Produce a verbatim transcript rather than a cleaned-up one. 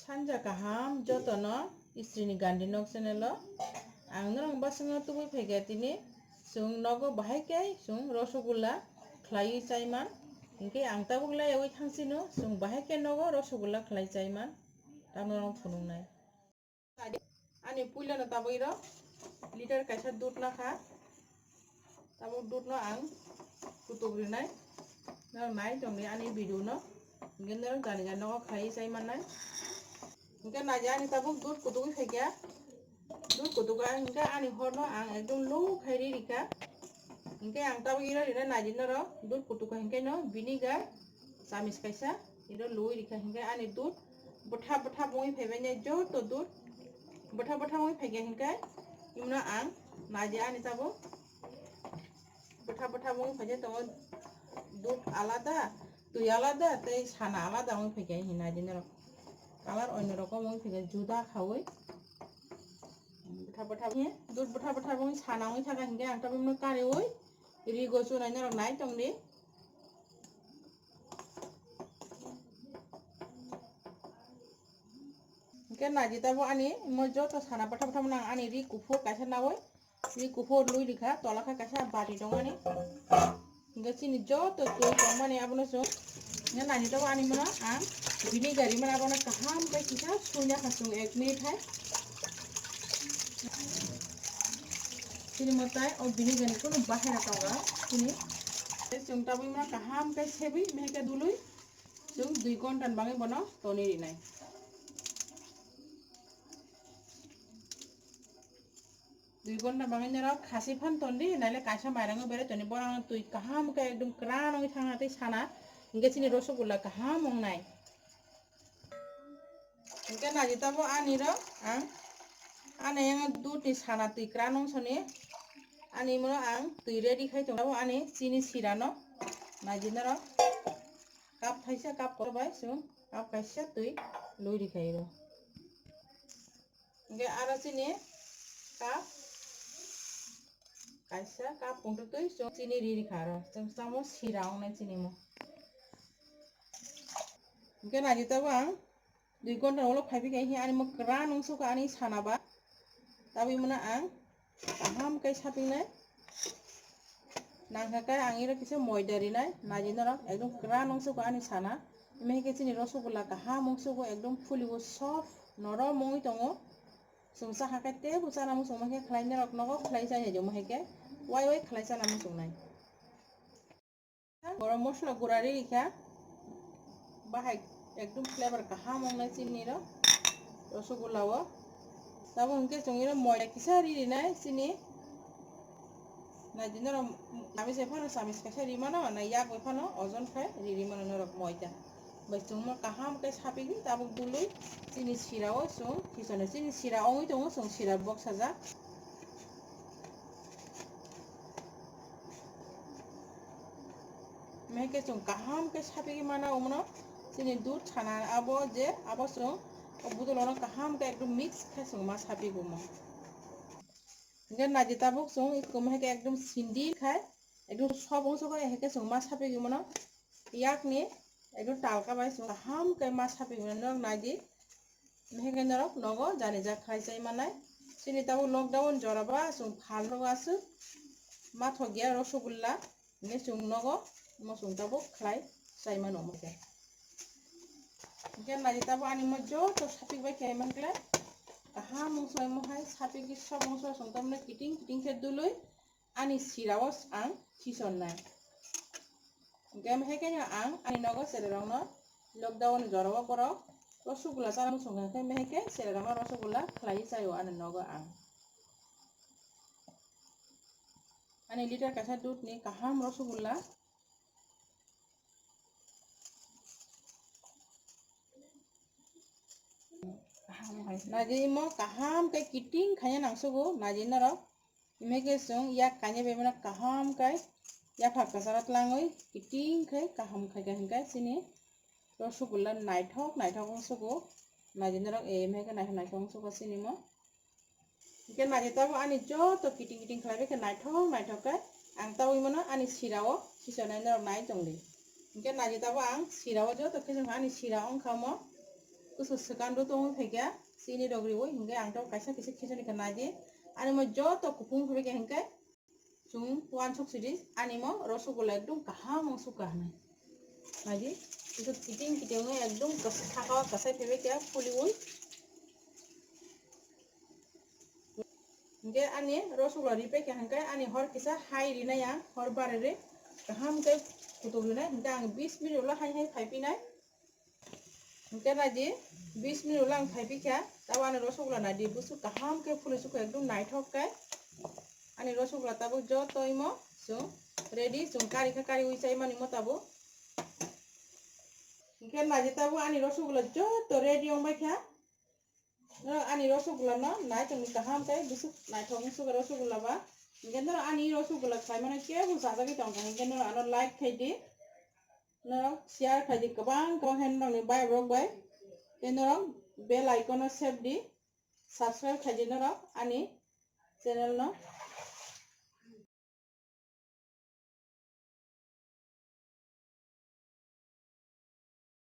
Sanja kaham jotono Istrini Gandhi Nok channel o. Ang norok basingno tubui phaikha tini chwng nogo bahai khe chwng rosogolla khlaiwi chaiman. Hinkhe ang tabuk layawi thangsino chwng bahai khe nogo rosogolla khlai chaiman. Tamo norok phunuknai. Ani puilano tabuk iro liter kaisa dud nakha. Tabuk dud no ang kutuk rinai. Norok nai tongdi ani video no. Hinkhe norok jani jani nogo khlaiwi chai mannai. Hinkhe naidi ani tabuk dud kutugwi phaikha. Dud kutuk ang hinkhe ani horno ang ekdom low khai ri rikha. Hinkhe ang tabuk iro rinai naidi norok dud kutuk hai hinkhe no vinegar chamis kaisa iro lowi rikha hinkhe ani dud bwtha bwtha wngwi phaibai nai joto dud bwtha bwtha wngwi phaikha hinkhe imno ang naidi ani tabuk bwtha bwtha wngwi phaikhe tongo dud alada twi alada tei sana alada wngwi phaikha hinwi naidi norok color onno rokom wngwi phaikha juda khawi bwtha bwtha wngwi dud bwtha bwtha wngwi sana wngwi thangkha hinkhe ang tabuk imno kariwi rigo chunai norok nai tongdi. Hinkhe naidi tabuk ani mo joto sana bwtha bwtha nang ani ri kuphur kaisa nawi ri kuphur lui rikha tola khe kaisa bati tongmani hinkhe chini joto twi tongmani abono chwng hinkhe naidi tabuk ani mano ang vinegar rimani abono kaham khe kisa suina kha chwng ek minute hai. Chini mwtai o vinegar ni kunu bahai rok tongo chini. Tei chwng tabuk no kaham khe sebwi mehke dului chwng dui ghonta ni bagwi bono tonwi rinai. Dui ghonta bagwi norok khasi phan tondi naile kaisa mairang o berai toni borok no twi kaham khe ekdom kwran wngwi thangna tei sana hinkhe chini rosogolla kaham wngnai. Hinkhe naidi tabuk ani ro ang ani yang dudni sana twi kwran wngsoni ani imo ang twi ready khai tongo ani chini sira no naidi norok cup thaisa cup kotor bai chwng cup kaisa twi lui rikha iro hinkhe aro chini cup kaisa cup pungtwi twi chwng chini ri rikha aro chwng samo sira wngnai chini mo. Hinkhe naidi tabuk ang dui ghonta ulo phaiphikha hinkhe ani mo kwran wngsukha ani sana ba tabuk imono ang kaham khe sapingnai nangkha khe ang iro kisa moida rinai naidi norok ekdom kwran wngsukha ani sana imo hinkhe chini rosogolla kaham wngsukha ekdom fuliwo soft norom wngwi tongo chwng chakha khe teibo chana muchungma khe khlai norok nogo khlai chai naidi omo hinkhe wai wai khlai chana muchungnai. Gorom mosla gura ri rikha. Bahai ekdom flavor kaham wngnai chini ro. Rosogolla o. Tabuk hinkhe chwng iro moida kisa ri rinai chini. Naidi norok chamis bai phano chamis kaisa ri mano, na yak bai phano ojon khai ri ri mano norok moida. Bai chwngno kaham khe sapigwi tabuk dului chini sira o chwng khisano chini sira ongwi tongo chwng sira boksajak. Mehke chwng kaham khe sapigwi mana omono chini dud sana abo je abo chwng o budol ono kaham khe ekdom mix khe chwng ma sapigwi omo. Hinkhe naidi tabuk chwng iko mehke ekdom sindi khai ekdom soft wngsugo, hinkhe chwng ma sapigwi mano yakni ekdom talka bai chwng kaham khe ma sapigwi mano norok naidi. Mehke norok nogo jani jak khai chai manai. Chini tabuk lockdown jora ba chwng phalno aswk ma thok ya rosogolla. Hingke chwng nogo mo chwng tabuk khlai chai mano omo khe. Hingke naidi tabuk ani mo joto sapik bai khe mankle kaham mungsa omo hai sapik sok mungsa chwng tamni kiting kiting khe dului ani sira o ang chisor nai. Hingke mehekhe ang ani nogo chwrairokno lockdown ni jora o borok rosogula chana muchung kha khe mehekhe chwrairokno rosogula khlaiwi chaio ani nogo ang. Ani liter kaisa dudh ni kaham rosogula. Naidi imo kaham khe kiting khaina nangsugo naidi norok. Imo khe chwng yak kainwi bai mano kaham khe yaphak kwcharo twlangwi kiting khe kaham khaikha hinkhe chini rosogula naithok naithok wngsugo. Naidi norok imo khe naithok naithok wngsugo chini mo. Hingke naidi tabuk ani joto kiting kiting khlai bai khe naithok naithok khe ang tabuk mano ani sira o sisonai norok nai tongdi. Hingke naidi tabuk ang sira o joto khe ani sira ongkha omo. Kusu swkang do tongwi phaikha, chini rok riwi, hinkhe ang tabuk kaisa kisa khichoni khe naidi. Ani mo joto kupung phaibai khe hinkhe chwng uansuk sidi, ani mo rosogula ekdom kaham wng sukha hinwi. Naidi, kusu kiting kiting wngwi ekdom kas-, saka o kasai phaibai khe pholiwi. Hinkhe ani rosogula ripai khe hinkhe ani hor kisa hai rinai ang, hor barwi kaham khe kutuk rinai, hinkhe ang bis minute ulo hai hai phaipinai. Hinkhe naidi, bis minute ulo ang phaipikha, tabo ani rosogula naidi, busuk kaham khe phuli sukha, ekdom naithok khe. Ani rosogula tabuk joto imo chwng ready, chwng kari kha, kariwi chaimani mo tabuk. Hinkhe naidi, tabuk ani rosogula joto ready wngbaikha. Norok ani rosogula no nai tongdi kaham khe, busuk naithok wng sukha rosogula ba. Hinkhe norok ani rosogula khlaimano kebo chajagwi tongkha, hinkhe norok ano like khaidi, norok share khaidi, kwbang kwbang khe norokni bike rok bai. Tei norok bell icon no sep di, subscribe khaidi norok ani channel no.